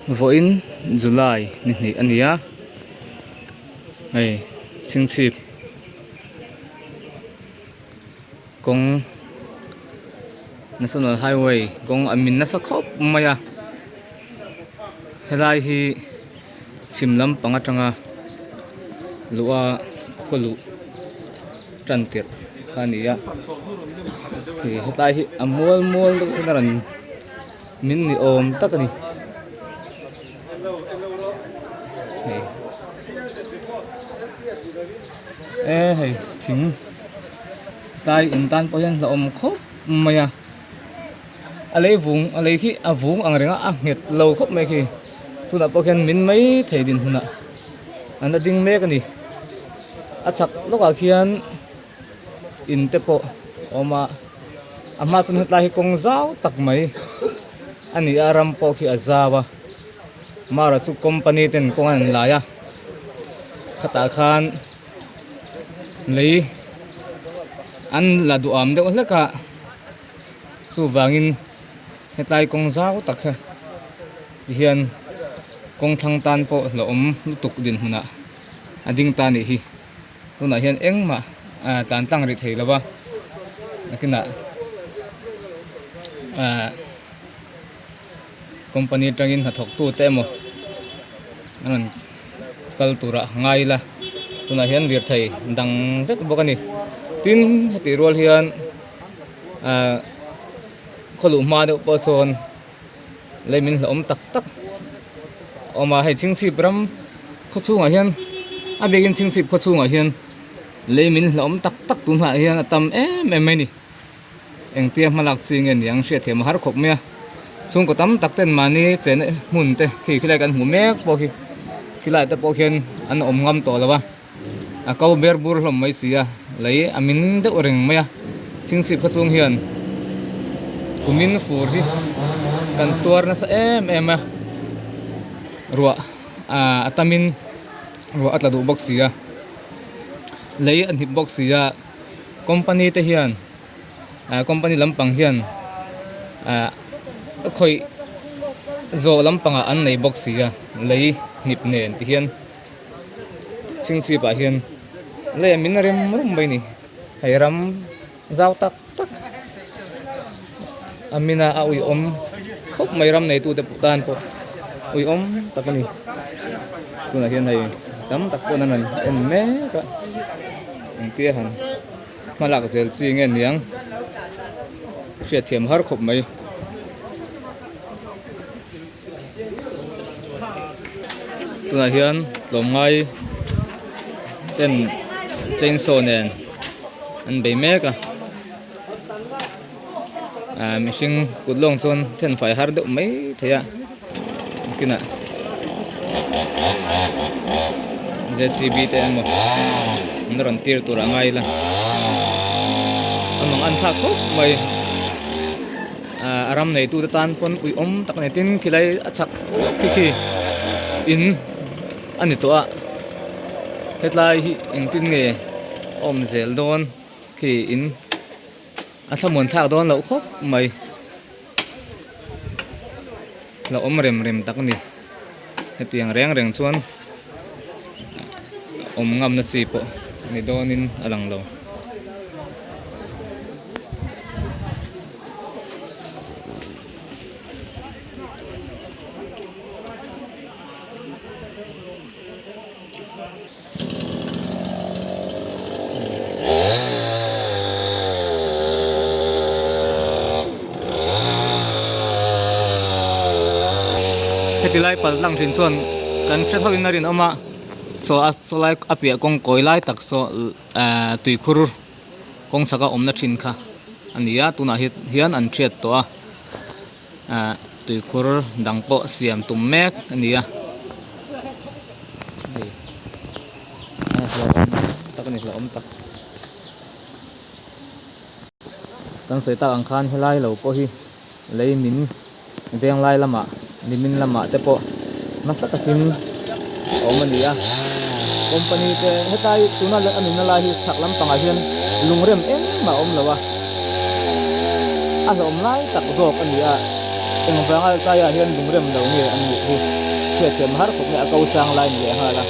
Vawiin July ni hnih a ni a, hei chhingchhip kawng national highway kawng a min nasa khawp mai a, helai hi chhim lampang atanga luh a khaw luh tan tirh kha a ni a, hei hetlai hi a mual mual deuh hian a rawn. Min ni awm tak a ni. Hei e hei thing tlai in tan pawh hian hlauhawm khawp mai a a lei vung a lei khi a vung ang reng a a nghet lo khawp mai khi tunah pawh khian min mai thei dinhmunah an la ding mek a ni a chhak lawkah khian. In te pawh a awm a a hma chuan hetlai hi kawng zau tak mai a ni a ram pawh khi a zau a mara chu company ten kawng an lai a khatah khan lei an la duham deuh hlek a chuvangin hetlai kawng zau tak hi tihian kawng thlang tan pawh hlauhawm lutuk dinhmunah a ding ta a nih hi. Tunah hian engmah tlan tlang rih thei lo va, nakinah company atangin hnathawk tute emaw an rawn kal turah ngai ila tunah hian lirthei dang vek bawk a ni. Tin, hetih rual hian khaw luh hma deuh pawh sawn lei min hlauhawm tak tak a awm a hei chhingchhip ram khaw chhungah hian a biakin chhingchhip khaw chhungah hian lei min hlauhawm tak tak tun hnaiah hian a tam em em mai a ni engtia hmalak chi nge niang hriat thiam a har khawp mai a chhungkaw tam tak ten mahni chenna hmun te khi khilai kan hmu mek pawh khi khilai te pawh khian an awm ngam tawh lo a. A ko ber bur hlawm mai si a, lei a min deuh reng mai a, chhingchhip kha chung hian kumin fur hi kan tuar nasa em em a, ruah a tamin ruah a tla duh bawk si a, lei a hnip bawk si a, company te hian company lampang hian a khawih zawh lampangah an nei bawk si a, lei hnip nen ti hian. Chhingchhip ah hian lei a min rem rum mai a ni hei ram zau tak tak a min a a uiawm khawp mai ram nei tute pawh tan pawh uiawm tak a ni tunah hian hei tam tak pawh an rawn en mek a engtia han hma lak zel chi nge niang hriatthiam har khawp mai. Tunah hian tlawmngai ten chainsaw nen an bei mek a ah mihring kut lawng chuan thenfai har deuh mai thei a kinah J C B te emaw an rawn tir tur a ngai ila a mang an thlak khawp mai. A ram neitute tan pawn uiawm tak a ni tin khilai a chhak khi khi in a ni tawh a hetlai hi engtin nge a awm zel dawn khi in a thlamuan thlak dawn loh khawp mai la awm rem rem tak a ni hetiang reng reng chuan awm ngamna chi pawh ni dawnin a lang lo. Heti lai pal tlang thin chuan kan hre tho in a rinawm a saw a saw lai a piah kawng kawi lai tak saw ehh tuikhur kawng chhaka awmna thin kha a ni a tunah hian an thiat tawh a ehh tuikhur dang pawh siam tum mek a ni a hei a hlauhawm tak a ni hlauhawm tak kan sawi tak ang khan helai lo pawh hi lei min veng lai lamah nimin lamah te pawh nasa takin a awm a ni a company te hetlai tuna a nunna lai hi chhak lampangah hian lungrem engmah a awm lo a a hlauhawm lai tak zawk a ni a engvanga tlaiah hian lungrem lo nge an nih hi. Hriatthiam har khawp mai a ko sang lai ni leh nghal a,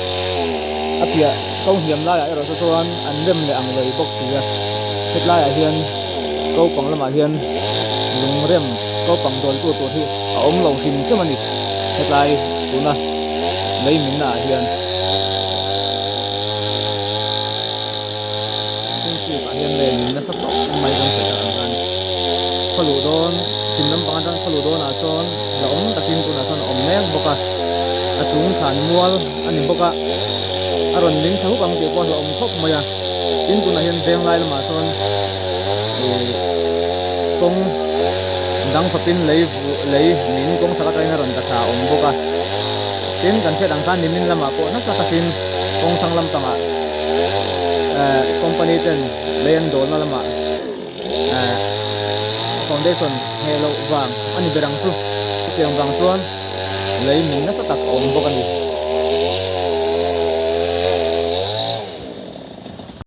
a piah ko hniam laiah erawh saw chuan an rem leh ang lei bawk si a, hetlaiah hian ko pang lamah hian lung rem ko pang dawltu tur hi a awm lo hrim hrim a ni hetlai tuna lei minna ah hian. Chhungchhip ah hian lei min nasa khawp mai kan sawi tak ang khan khaw luh dawn chhim lampang atang khaw luh dawnah sawn la awm takin tunah sawn a awm mek bawk a a chung thlan mual a ni bawk a a rawn min tha huk ang tih pawh a hlauhawm khawp mai a tin tunah hian veng lai lamah sawn ih kawng dang khawpin lei lei min kawng chhak atangin a rawn tla thla a awm bawk a tin kan hriat ang khan nimin lamah pawh nasa takin kawng thlang lampangah eh company ten lei an dawlna lamah eh foundation ngheh loh vang a ni ber ang chu chutiang vang chuan lei min nasa tak a awm bawk a ni.